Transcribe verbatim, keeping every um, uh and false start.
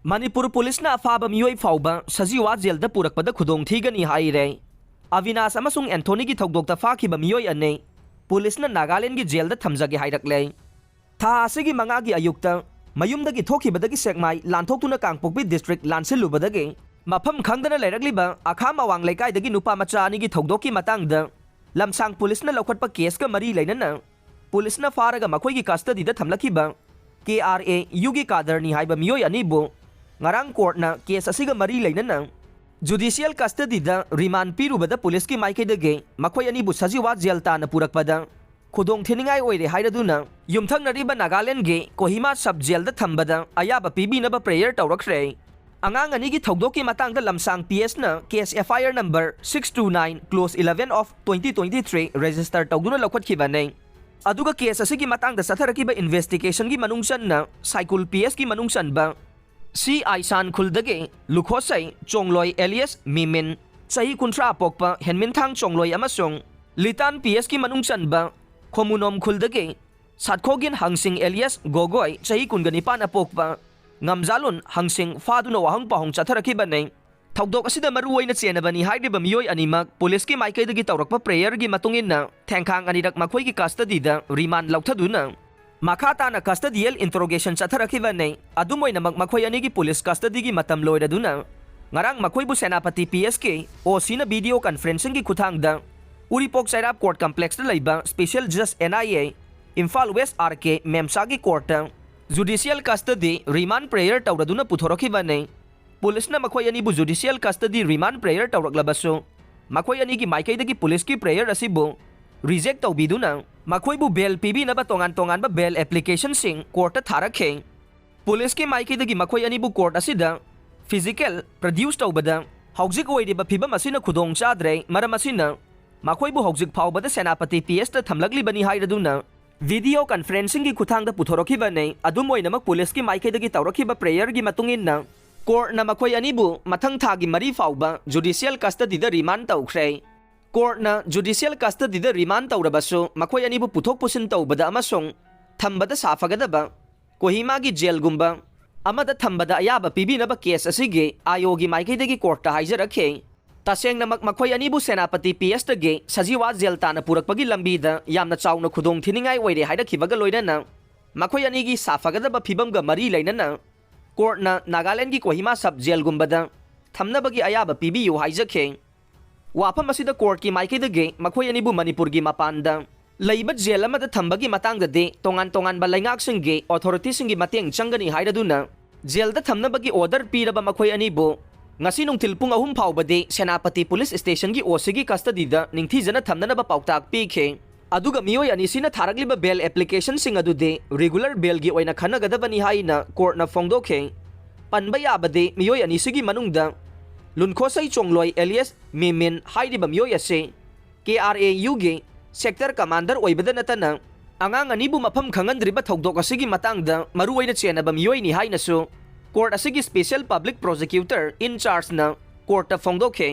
ꯃꯅꯤꯄꯨꯔ ꯄꯨꯂꯤꯁꯅ ꯑꯐꯥꯕ ꯃꯤꯑꯣꯏ ꯐꯥꯎꯕ ꯁꯖꯤꯋꯥ ꯖꯦꯜꯗ ꯄꯨꯔꯛꯄꯗ ꯈꯨꯗꯣꯡ ꯊꯤꯒꯅꯤ ꯍꯥꯏꯔꯦ꯫ ꯑꯕꯤꯅꯥꯁ ꯑꯃꯁꯨꯡ ꯑꯦꯟꯊꯣꯅꯤꯒꯤ ꯊꯧꯗꯣꯛꯇ ꯐꯥꯈꯤꯕ ꯃꯤꯑꯣꯏ ꯑꯅꯤ ꯄꯨꯂꯤꯁꯅ ꯅꯥꯒꯥꯂꯦꯟꯒꯤ ꯖꯦꯜꯗ ꯊꯝꯖꯒꯦ ꯍꯥꯏꯔꯛꯂꯦ꯫ ꯊꯥ ꯑꯁꯤꯒꯤ ꯃꯉꯥꯒꯤ ꯑꯌꯨꯛꯇ ꯃꯌꯨꯝꯗꯒꯤ ꯊꯣꯛꯈꯤꯕꯗꯒꯤ ꯁꯦꯛꯃꯥꯏ ꯂꯥꯟꯊꯣꯛꯇꯨꯅ ꯀꯥꯡꯄꯣꯛꯄꯤ ꯗꯤꯁꯇ꯭ꯔꯤꯛ ꯂꯥꯟꯁꯤꯜꯂꯨꯕꯗꯒꯤ ꯃꯐꯝ ꯈꯪꯗꯅ ꯂꯩꯔꯛꯂꯤꯕ ꯑꯈꯥ ꯃꯋꯥꯡ ꯂꯩꯀꯥꯏꯗꯒꯤ ꯅꯨꯄꯥ ꯃꯆꯥ ꯑꯅꯤꯒꯤ ꯊꯧꯗꯣꯛꯀꯤ ꯃꯇꯥꯡꯗ ꯂꯝꯁꯥꯡ ꯄꯨꯂꯤꯁꯅ ꯂꯧꯈꯠꯄ ꯀꯦꯁꯀ ꯃꯔꯤ ꯂꯩꯅꯅ ꯄꯨꯂꯤꯁꯅ ꯐꯥꯔꯒ ꯃꯈꯣꯏꯒꯤ ꯀꯁꯇꯗꯤꯗ ꯊꯝꯂꯛꯈꯤꯕ ꯀꯦ ꯑꯥꯔ ꯑꯦ ꯌꯨꯒꯤ ꯀꯥꯗꯔꯅꯤ ꯍꯥꯏꯕ ꯃꯤꯑꯣꯏ ꯑꯅꯤꯕꯨ ꯉꯔꯥꯡ ꯀꯣꯔꯠꯅ ꯀꯦꯁ ꯑꯁꯤꯒ ꯃꯔꯤ ꯂꯩꯅꯅ ꯖꯨꯗꯤꯁꯤꯌꯦꯜ ꯀꯁꯇꯗꯤꯗ ꯔꯤꯃꯥꯟ ꯄꯤꯔꯨꯕꯗ ꯄꯨꯂꯤꯁꯀꯤ ꯃꯥꯏꯀꯩꯗꯒꯤ ꯃꯈꯣꯏ ꯑꯅꯤꯕꯨ ꯁꯖꯤꯋꯥ ꯖꯦꯜ ꯇꯥꯟꯅ ꯄꯨꯔꯛꯄꯗ ꯈꯨꯗꯣꯡ ꯊꯤꯅꯤꯡꯉꯥꯏ ꯑꯣꯏꯔꯦ ꯍꯥꯏꯔꯗꯨꯅ ꯌꯨꯝꯊꯪꯅꯔꯤꯕ ꯅꯥꯒꯥꯂꯦꯟꯒꯤ ꯀꯣꯍꯤꯃꯥ ꯁꯕ ꯖꯦꯜꯗ ꯊꯝꯕꯗ ꯑꯌꯥꯕ ꯄꯤꯕꯤꯅꯕ ꯄ꯭ꯔꯦꯌꯔ ꯇꯧꯔꯛꯈ꯭ꯔꯦ꯫ ꯑꯉꯥꯡ ꯑꯅꯤꯒꯤ ꯊꯧꯗꯣꯛꯀꯤ ꯃꯇꯥꯡꯗ ꯂꯝꯁꯥꯡ ꯄꯤ ꯑꯦꯁꯅ case F I R number six two nine clause eleven of twenty twenty three register ꯇꯧꯗꯨꯅ ꯂꯧꯈꯠꯈꯤꯕꯅꯤ꯫ ꯑꯗꯨꯒ ꯀꯦꯁ ꯑꯁꯤꯒꯤ ꯃꯇꯥꯡꯗ ꯆꯠꯊꯔꯛꯈꯤꯕ ꯏꯟꯚꯦꯁꯇꯤꯒꯦꯁꯟꯒꯤ ꯃꯅꯨꯡ ꯆꯟꯅ ꯁꯥꯏꯀꯨꯜ ꯄꯤ ꯑꯦꯁꯀꯤ ꯃꯅꯨꯡ ꯆꯟꯕ ꯁꯤ ꯑꯥꯏꯁꯥꯟ ꯈꯨꯜꯗꯒꯤ ꯂꯨꯈꯣꯁꯩ ꯆꯣꯡꯂꯣꯏ ꯑꯦꯂꯤꯌꯁ ꯃꯤꯃꯤꯟ, ꯆꯍꯤ ꯀꯨꯟꯊ꯭ꯔꯥ ꯄꯣꯛꯄ ꯍꯦꯟꯃꯤꯟꯊꯥꯡ ꯆꯣꯡꯂꯣꯏ ꯑꯃꯁꯨꯡ ꯂꯤꯇꯥꯟ ꯄꯤ ꯑꯦꯁꯀꯤ ꯃꯅꯨꯡ ꯆꯟꯕ ꯈꯣꯃꯨꯅꯣꯝ ꯈꯨꯜꯗꯒꯤ ꯁꯥꯠꯈꯣꯒꯤꯟ ꯍꯪꯁꯤꯡ ꯑꯦꯂꯤꯌꯁ ꯒꯣꯒꯣꯏ, ꯆꯍꯤ ꯀꯨꯟꯒ ꯅꯤꯄꯥꯟ ꯑꯄꯣꯛꯄ ꯉꯝꯖꯥꯂꯨꯟ ꯍꯪꯁꯤꯡ ꯐꯥꯗꯨꯅ ꯋꯥꯍꯪ ꯄꯥꯎꯍꯪ ꯆꯠꯊꯔꯛꯈꯤꯕꯅꯤ꯫ ꯊꯧꯗꯣꯛ ꯑꯁꯤꯗ ꯃꯔꯨ ꯑꯣꯏꯅ ꯆꯦꯟꯅꯕꯅꯤ ꯍꯥꯏꯔꯤꯕ ꯃꯤꯑꯣꯏ ꯑꯅꯤꯃꯛ ꯄꯨꯂꯤꯁꯀꯤ ꯃꯥꯏꯀꯩꯗꯒꯤ ꯇꯧꯔꯛꯄ ꯄ꯭ꯔꯦꯌꯔꯒꯤ ꯃꯇꯨꯡ ꯏꯟꯅ ꯊꯦꯡꯈꯥꯡ ꯑꯅꯤꯔꯛ ꯃꯈꯣꯏꯒꯤ ꯀꯁꯇꯗꯤꯗ ꯔꯤꯃꯥꯟ ꯂꯧꯊꯗꯨꯅ ꯃꯈꯥ ꯇꯥꯅ ꯀꯁꯇꯗꯤꯌꯦꯜ ꯏꯟꯇꯔꯣꯒꯦꯁꯟ ꯆꯠꯊꯔꯛꯈꯤꯕꯅꯤ꯫ ꯑꯗꯨꯝ ꯑꯣꯏꯅꯃꯛ ꯃꯈꯣꯏ ꯑꯅꯤꯒꯤ ꯄꯨꯂꯤꯁ ꯀꯁꯇꯗꯤꯒꯤ ꯃꯇꯝ ꯂꯣꯏꯔꯗꯨꯅ ꯉꯔꯥꯡ ꯃꯈꯣꯏꯕꯨ ꯁꯦꯅꯥꯄꯇꯤ ꯄꯤ ꯑꯦꯁꯀꯤ ꯑꯣ ꯁꯤꯅ ꯚꯤꯗꯤꯑꯣ ꯀꯟꯐꯔꯦꯟꯁꯤꯡꯒꯤ ꯈꯨꯠꯊꯥꯡꯗ ꯎꯔꯤꯄꯣꯛ ꯆꯩꯔꯥꯞ ꯀꯣꯔꯠ ꯀꯝꯄ꯭ꯂꯦꯛꯁꯇ ꯂꯩꯕ ꯁ꯭ꯄꯦꯁꯤꯌꯦꯜ ꯖꯁ N I A Imphal west R K ꯃꯦꯝꯁꯥꯒꯤ ꯀꯣꯔꯠꯇ ꯖꯨꯗꯤꯁꯤꯌꯦꯜ ꯀꯁꯇꯗꯤ ꯔꯤꯃꯥꯟ ꯄ꯭ꯔꯦꯌꯔ ꯇꯧꯔꯗꯨꯅ ꯄꯨꯊꯣꯔꯛꯈꯤꯕꯅꯤ꯫ ꯄꯨꯂꯤꯁꯅ ꯃꯈꯣꯏ ꯑꯅꯤꯕꯨ ꯖꯨꯗꯤꯁꯤꯌꯦꯜ ꯀꯁꯇꯗꯤ ꯔꯤꯃꯥꯟ ꯄ꯭ꯔꯦꯌꯔ ꯇꯧꯔꯛꯂꯕꯁꯨ ꯃꯈꯣꯏ ꯑꯅꯤꯒꯤ ꯃꯥꯏꯀꯩꯗꯒꯤ ꯄꯨꯂꯤꯁꯀꯤ ꯄ꯭ꯔꯦꯌꯔ ꯑꯁꯤꯕꯨ ꯔꯤꯖꯦꯛ ꯇꯧꯕꯤꯗꯨꯅ ꯃꯈꯣꯏꯕꯨ ꯕꯦꯜ ꯄꯤꯕꯤꯅꯕ ꯇꯣꯉꯥꯟ ꯇꯣꯉꯥꯟꯕ ꯕꯦꯜ ꯑꯦꯄ꯭ꯂꯤꯀꯦꯁꯟꯁꯤꯡ ꯀꯣꯔꯠꯇ ꯊꯥꯔꯛꯈꯤ꯫ ꯄꯨꯂꯤꯁꯀꯤ ꯃꯥꯏꯀꯩꯗꯒꯤ ꯃꯈꯣꯏ ꯑꯅꯤꯕꯨ ꯀꯣꯔꯠ ꯑꯁꯤꯗ ꯐꯤꯖꯤꯀꯦꯜ ꯄ꯭ꯔꯗ꯭ꯌꯨꯁ ꯇꯧꯕꯗ ꯍꯧꯖꯤꯛ ꯑꯣꯏꯔꯤꯕ ꯐꯤꯕꯝ ꯑꯁꯤꯅ ꯈꯨꯗꯣꯡ ꯆꯥꯗ꯭ꯔꯦ, ꯃꯔꯝ ꯑꯁꯤꯅ ꯃꯈꯣꯏꯕꯨ ꯍꯧꯖꯤꯛ ꯐꯥꯎꯕꯗ ꯁꯦꯅꯥꯄꯇꯤ ꯄꯤ ꯑꯦꯁꯇ ꯊꯝꯂꯛꯂꯤꯕꯅꯤ ꯍꯥꯏꯔꯗꯨꯅ ꯚꯤꯗꯤꯑꯣ ꯀꯟꯐꯔꯦꯟꯁꯤꯡꯒꯤ ꯈꯨꯠꯊꯥꯡꯗ ꯄꯨꯊꯣꯔꯛꯈꯤꯕꯅꯤ꯫ ꯑꯗꯨꯝ ꯑꯣꯏꯅꯃꯛ ꯄꯨꯂꯤꯁꯀꯤ ꯃꯥꯏꯀꯩꯗꯒꯤ ꯇꯧꯔꯛꯈꯤꯕ ꯄ꯭ꯔꯦꯌꯔꯒꯤ ꯃꯇꯨꯡ ꯏꯟꯅ ꯀꯣꯔꯠꯅ ꯃꯈꯣꯏ ꯑꯅꯤꯕꯨ ꯃꯊꯪ ꯊꯥꯒꯤ ꯃꯔꯤ ꯐꯥꯎꯕ ꯖꯨꯗꯤꯁꯤꯌꯦꯜ ꯀꯁꯇꯗꯤꯗ ꯔꯤꯃꯥꯟ ꯇꯧꯈ꯭ꯔꯦ꯫ ꯀꯣꯔꯠꯅ ꯖꯨꯗꯤꯁꯤꯌꯦꯜ ꯀꯁꯇꯗꯤꯗ ꯔꯤꯃꯥꯟ ꯇꯧꯔꯕꯁꯨ ꯃꯈꯣꯏ ꯑꯅꯤꯕꯨ ꯄꯨꯊꯣꯛ ꯄꯨꯁꯤꯟ ꯇꯧꯕꯗ ꯑꯃꯁꯨꯡ ꯊꯝꯕꯗ ꯁꯥꯐꯒꯗꯕ ꯀꯣꯍꯤꯃꯥꯒꯤ ꯖꯦꯜꯒꯨꯝꯕ ꯑꯃꯗ ꯊꯝꯕꯗ ꯑꯌꯥꯕ ꯄꯤꯕꯤꯅꯕ ꯀꯦꯁ ꯑꯁꯤꯒꯤ ꯑꯥꯏ ꯑꯣꯒꯤ ꯃꯥꯏꯀꯩꯗꯒꯤ ꯀꯣꯔꯠꯇ ꯍꯥꯏꯖꯔꯛꯈꯤ꯫ ꯇꯁꯦꯡꯅꯃꯛ ꯃꯈꯣꯏ ꯑꯅꯤꯕꯨ ꯁꯦꯅꯥꯄꯇꯤ ꯄꯤ ꯑꯦꯁꯇꯒꯤ ꯁꯖꯤꯋꯥ ꯖꯦꯜ ꯇꯥꯅ ꯄꯨꯔꯛꯄꯒꯤ ꯂꯝꯕꯤꯗ ꯌꯥꯝꯅ ꯆꯥꯎꯅ ꯈꯨꯗꯣꯡ ꯊꯤꯅꯤꯡꯉꯥꯏ ꯑꯣꯏꯔꯦ ꯍꯥꯏꯔꯛꯈꯤꯕꯒ ꯂꯣꯏꯅꯅ ꯃꯈꯣꯏ ꯑꯅꯤꯒꯤ ꯁꯥꯐꯒꯗꯕ ꯐꯤꯕꯝꯒ ꯃꯔꯤ ꯂꯩꯅꯅ ꯀꯣꯔꯠꯅ ꯅꯥꯒꯥꯂꯦꯟꯒꯤ ꯀꯣꯍꯤꯃꯥ ꯁꯕ ꯖꯦꯜꯒꯨꯝꯕꯗ ꯊꯝꯅꯕꯒꯤ ꯑꯌꯥꯕ ꯄꯤꯕꯤꯌꯨ ꯍꯥꯏꯖꯈꯤ꯫ ꯋꯥꯐꯝ ꯑꯁꯤꯗ ꯀꯣꯔꯠꯀꯤ ꯃꯥꯏꯀꯩꯗꯒꯤ ꯃꯈꯣꯏ ꯑꯅꯤꯕꯨ ꯃꯅꯤꯄꯨꯔꯒꯤ ꯃꯄꯥꯟꯗ ꯂꯩꯕ ꯖꯦꯜ ꯑꯃꯗ ꯊꯝꯕꯒꯤ ꯃꯇꯥꯡꯗꯗꯤ ꯇꯣꯉꯥꯟ ꯇꯣꯉꯥꯟꯕ ꯂꯩꯉꯥꯛꯁꯤꯡꯒꯤ ꯑꯣꯊꯣꯔꯤꯇꯤꯁꯤꯡꯒꯤ ꯃꯇꯦꯡ ꯆꯪꯒꯅꯤ ꯍꯥꯏꯔꯗꯨꯅ ꯖꯦꯜꯗ ꯊꯝꯅꯕꯒꯤ ꯑꯣꯔꯗꯔ ꯄꯤꯔꯕ ꯃꯈꯣꯏ ꯑꯅꯤꯕꯨ ꯉꯁꯤ ꯅꯨꯡꯊꯤꯜ ꯄꯨꯡ ꯑꯍꯨꯝ ꯐꯥꯎꯕꯗꯤ ꯁꯦꯅꯥꯄꯇꯤ ꯄꯨꯂꯤꯁ ꯁ꯭ꯇꯦꯁꯟꯒꯤ ꯑꯣ ꯁꯤꯒꯤ ꯀꯁꯇꯗꯤꯗ ꯅꯤꯡꯊꯤꯖꯅ ꯊꯝꯅꯅꯕ ꯄꯥꯎꯇꯥꯛ ꯄꯤꯈꯤ꯫ ꯑꯗꯨꯒ ꯃꯤꯑꯣꯏ ꯑꯅꯤꯁꯤꯅ ꯊꯥꯔꯛꯂꯤꯕ ꯕꯦꯜ ꯑꯦꯄ꯭ꯂꯤꯀꯦꯁꯟꯁꯤꯡ ꯑꯗꯨꯗꯤ ꯔꯤꯒꯨꯂꯔ ꯕꯦꯜꯒꯤ ꯑꯣꯏꯅ ꯈꯟꯅꯒꯗꯕꯅꯤ ꯍꯥꯏꯅ ꯀꯣꯔꯠꯅ ꯐꯣꯡꯗꯣꯛꯈꯤ꯫ ꯄꯟꯕ ꯌꯥꯕꯗꯤ ꯃꯤꯑꯣꯏ ꯑꯅꯤꯁꯤꯒꯤ ꯃꯅꯨꯡꯗ ꯂꯨꯟꯈꯣꯁꯩ ꯆꯣꯡꯂꯣꯏ ꯑꯦꯂꯤꯌꯁ ꯃꯤꯃꯤꯟ ꯍꯥꯏꯔꯤꯕ ꯃꯤꯑꯣꯏ ꯑꯁꯤ ꯀꯦ ꯑꯥꯔ ꯑꯦ ꯌꯨꯒꯤ ꯁꯦꯛꯇꯔ ꯀꯃꯥꯟꯗꯔ ꯑꯣꯏꯕꯗ ꯅꯠꯇꯅ ꯑꯉꯥꯡ ꯑꯅꯤꯕꯨ ꯃꯐꯝ ꯈꯪꯍꯟꯗ꯭ꯔꯤꯕ ꯊꯧꯗꯣꯛ ꯑꯁꯤꯒꯤ ꯃꯇꯥꯡꯗ ꯃꯔꯨꯑꯣꯏꯅ ꯆꯦꯟꯅꯕ ꯃꯤꯑꯣꯏꯅꯤ ꯍꯥꯏꯅꯁꯨ ꯀꯣꯔꯠ ꯑꯁꯤꯒꯤ ꯁ꯭ꯄꯦꯁꯤꯌꯦꯜ ꯄꯕ꯭ꯂꯤꯛ ꯄ꯭ꯔꯣꯁꯤꯀ꯭ꯌꯨꯇꯔ ꯏꯟ ꯆꯥꯔꯖꯅ ꯀꯣꯔꯠꯇ ꯐꯣꯡꯗꯣꯛꯈꯤ꯫